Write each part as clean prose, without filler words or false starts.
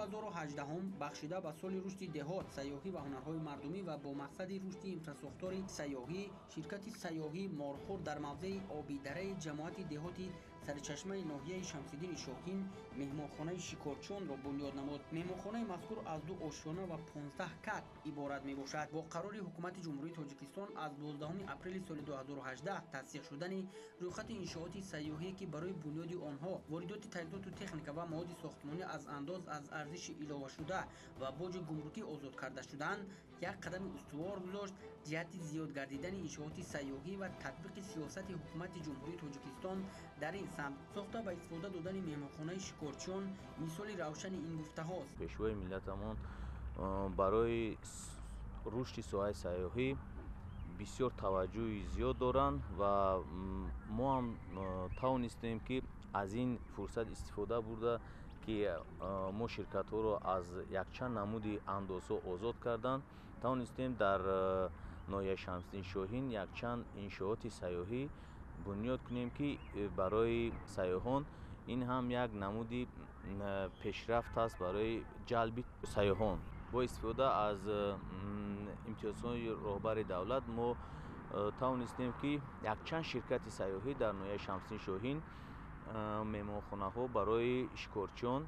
2018 бахшида ба соли рушди деҳот, сайёҳӣ ва ҳунарҳои мардумӣ ва бо мақсади рушди инфрасохтори сайёҳӣ, ширкати сайёҳӣ Морхур дар мавзеи Обидараи ҷамоати деҳоти сарчашмаи ноҳияи Шамсиддини Шоҳин меҳмонхонаи шикорчионро бунёд намуд. Меҳмонхонаи мазкур аз 2 ошёна ва 15 кат иборат мебошад. Бо қарори ҳукумати Ҷумҳурии Тоҷикистон аз 12 апрели соли 2018 тасдиқ шудани рӯйхати иншооти сайёҳие, ки барои бунёди онҳо воридоти таҷҳизоту техника ва маводи сохтмонӣ аз андоз аз арзиши иловашуда ва боҷи гумрукӣ озод карда шуданд, як қадами устувор гузошт ҷиҳати зиёд гардидани иншооти сайёҳӣ ва татбиқи сиёсати ҳукумати Ҷумҳурии Тоҷикистон дар ин самт. Сохта ба истифода додани меҳмонхонаи шикорчиён мисоли равшани ин гуфтаҳост. Пешвои миллатамон барои рушди соҳаи сайёҳӣ бисёр таваҷҷӯҳи зиёд доранд ва мо ҳам тавонистем, ки аз ин фурсат истифода бурда, ки мо ширкатҳоро аз якчанд намуди андозҳо озод кардан, тавонистем дар ноҳияи Шамсиддин Шоҳин якчанд иншооти сайёҳӣ бунёд кунем, ки барои сайёҳон ин ҳам як намуди пешрафт аст барои ҷалби сайёҳон. Бо истифода аз имтиёзҳои роҳбари давлат мо тавонистем, ки якчанд ширкати сайёҳӣ дар ноҳияи Шамсиддин Шоҳин меҳмонхонаҳо барои шикорчиён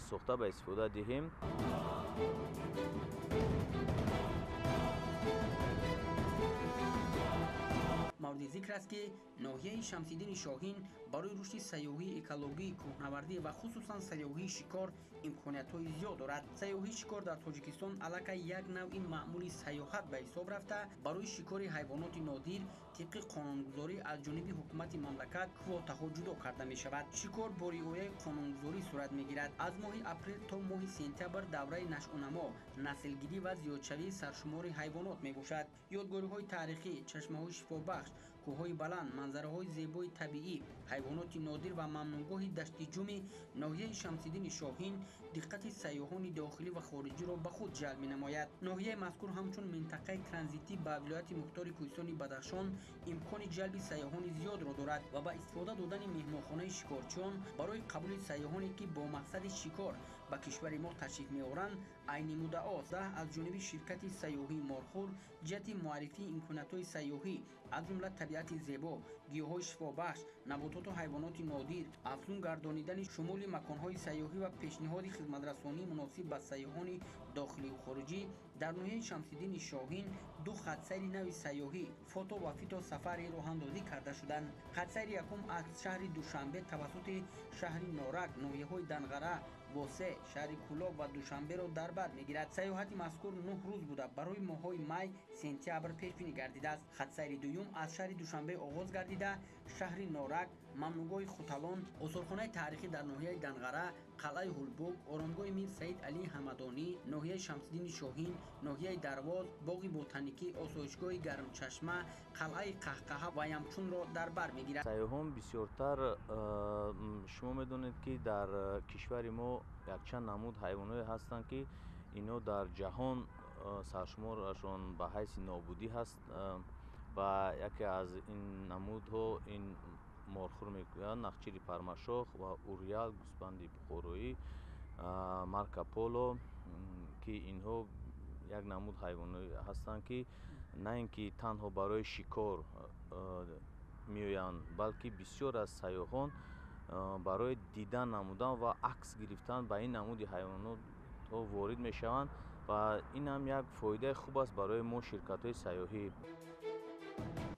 сохта ба истифода диҳем. Мавриди зикр аст, ки ноҳияи Шамсиддини Шоҳин барои рушди сайёҳии экологӣ, кӯҳнавардӣ ва хусусан сайёҳии шикор имкониятҳои зиёд дорад. Сайёҳии шикор дар Тоҷикистон аллакай як навъи маъмули сайёҳат ба ҳисоб рафта, барои шикори ҳайвоноти нодир тибқи қонунгузорӣ аз ҷониби ҳукумати мамлакат квотаҳо ҷудо карда мешавад. Шикор бо риояи қонунгузорӣ сурат мегирад. Аз моҳи апрел то моҳи сентябр давраи нашъунамо, наслгирӣ ва зиёдшавии саршумори ҳайвонот мебошад. Ёдгориҳои таърихӣ, чашмаҳои шифобахш, кӯҳҳои баланд, манзараҳои зебои табиӣ, ҳайвоноти нодир ва мамнуъгоҳи дашти Ҷуми ноҳияи Шамсиддини Шоҳин диққати сайёҳони дохилӣ ва хориҷиро ба худ ҷалб менамояд. Ноҳияи мазкур ҳамчун минтақаи транзитӣ ба вилояти мухтори Кӯҳистони Бадахшон имкони ҷалби сайёҳони зиёдро дорад ва ба истифода додани меҳмонхонаи шикорчиён барои қабули сайёҳоне, ки бо мақсади шикор ба кишвари мо ташриф меоранд, айни муддаост. Аз ҷониби ширкати сайёҳии Морхур ҷиҳати муаррифии имкониятҳои сайёҳӣ, аз ҷумла табиати зебо, гиёҳҳои шифобахш, набототу ҳайвоноти нодир, афзун гардонидани шумули маконҳои сайёҳӣ ва пешниҳоди хизматрасонии муносиб ба сайёҳони дохилию хориҷӣ дар ноҳияи Шамсиддини Шоҳин 2 хатсайри нави сайёҳӣ фото ва фитосафари роҳандозӣ карда шуданд. Хатсайри якум аз шаҳри Душанбе тавассути шаҳри Норак, ноҳияҳои Данғара, Восе, шаҳри Кӯлоб ва Душанберо дар бар мегирад. Сайёҳати мазкур 9 рӯз буда, барои моҳҳои май, сентябр пешбинӣ гардидааст. Хатсайри дуюм аз шаҳри Душанбе оғоз гардида, шаҳри Норак, мамнуъгоҳи Хуталон, осорхонаи таърихӣ дар ноҳияи Данғара, қалъаи Ҳулбук, оромгоҳи Мир Саид Алӣ Ҳамадонӣ, ноҳияи Шамсиддини Шоҳин, ноҳияи Дарвоз, боғи ботаникӣ, осоишгоҳи Гармчашма, қалъаи Қаҳқаҳа ва Ямчунро дар бар мегирад. Сайёҳон бисёртар, шумо медонед, ки дар кишвари мо якчанд намуд ҳайвонҳое ҳастанд, ки инҳо дар ҷаҳон саршуморашон ба ҳайси нобудӣ ҳаст ва яке аз ин намудҳо ин морхур мегӯянд, нахчири пармашох ва урял, гӯсфанди бухороӣ, Марко Поло, ки инҳо як намуд ҳайвонҳое ҳастанд, ки на ин ки танҳо барои шикор меоянд, балки бисёр аз сайёҳон барои дидан намудан ва акс гирифтан ба ин намуди ҳайвонотҳо ворид мешаванд ва ин ҳам як фоидаи хуб аст барои мо ширкатҳои сайёҳӣ.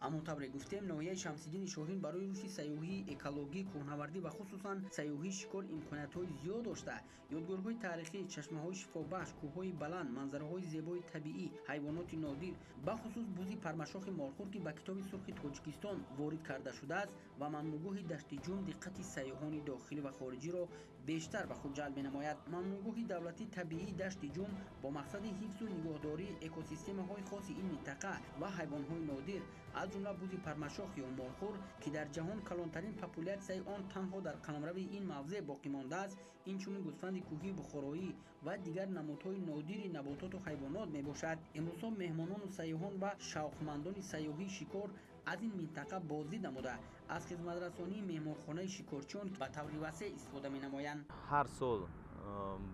Ҳамон тавре гуфтем, ноҳияи Шамсиддини Шоҳин барои рушди сайёҳии экологӣ, кӯҳнавардӣ ва хусусан сайёҳии шикор имкониятҳои зиёд дошта, ёдгориҳои таърихӣ, чашмаҳои шифобахш, кӯҳҳои баланд, манзараҳои зебои табиӣ, ҳайвоноти нодир, бахусус бузи пармашохи морхур, ки ба китоби сурхи Тоҷикистон ворид карда шудааст ва мамнуъгоҳи дашти Ҷум диққати сайёҳони дохилӣ ва хориҷиро бештар ба худ ҷалб менамояд. Мамнуъгоҳи давлатии табиии дашти Ҷум бо мақсади ҳифзу нигоҳдории экосистемаҳои хоси ин минтақа ва ҳайвонҳои нодир, аз ҷумла бузи пармашох ё морхур, ки дар ҷаҳон калонтарин популятсияи он танҳо дар қаламрави ин мавзеъ боқӣ мондааст, инчунин гӯсфанди кӯҳии бухороӣ ва дигар намудҳои нодири набототу ҳайвонот мебошад. Имрӯзҳо меҳмонону сайёҳон ва шавқмандони сайёҳии шикор аз ин минтақа боздид намуда, аз хизматрасонии меҳмонхонаи шикорчиён ба таври васеъ истифода менамоянд. Ҳар сол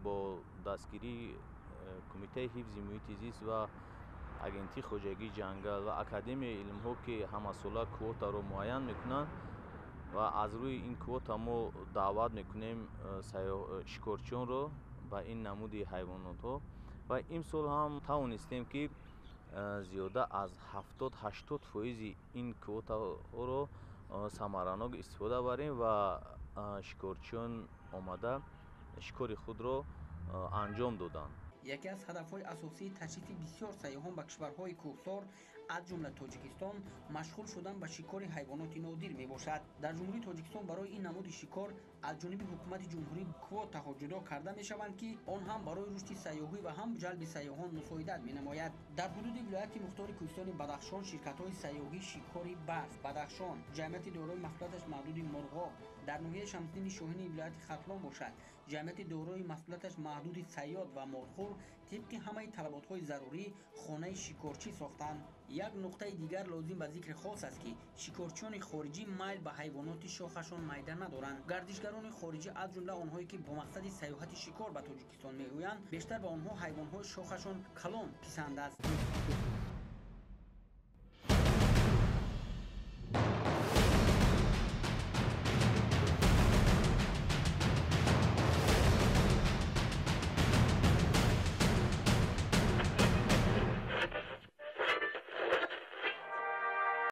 Бо дастгирии Кумитаи ҳифзи муҳити зист ва Агентии хоҷагии ҷангал ва Академияи илмҳо, ки ҳамасола квотаро муайян мекунанд ва аз рӯи ин квота мо даъват мекунем шикорчиёнро ба ин намуди ҳайвонотҳо. Ва имсол ҳам тавонистем, ки зиёда аз 70-80 фоизи ин квотаҳоро самаранок истифода барем ва шикорчиён омада шикори худро анҷом доданд. Яке аз ҳадафҳои асосии ташрифи бисёр сайёҳон ба кишварҳои кӯҳсор, аз ҷумла Тоҷикистон, машғул шудан ба шикори ҳайвоноти нодир мебошад. Дар Ҷумҳурии Тоҷикистон барои ин намуди шикор аз ҷониби ҳукумати ҷумҳурӣ квотаҳо ҷудо карда мешаванд, ки он ҳам барои рушди сайёҳӣ ва ҳам ҷалби сайёҳон мусоидат менамояд. Дар ҳудуди вилояти мухтори кӯҳистони Бадахшон ширкатҳои сайёҳӣ «Шикори барф Бадахшон», ҷамъияти дорои масъулияташ маҳдуди «Мурғоб», дар ноҳияи Шамсиддини Шоҳини вилояти Хатлон бошад, ҷамъияти дорои масъулияташ маҳдуди «Сайёд ва морхӯр» тибқи ҳамаи талаботҳои зарурӣ хонаи шикорчӣ сохтанд. Як нуқтаи дигар лозим ба зикри хос аст, ки шикорчиёни хориҷӣ майл ба ҳайвоноти шохашон майда надоранд. Гардишгарони хориҷӣ, аз ҷумла онҳое, ки бо мақсади сайёҳати шикор ба Тоҷикистон меоянд, бештар ба онҳо ҳайвонҳои шохашон калон писанд аст.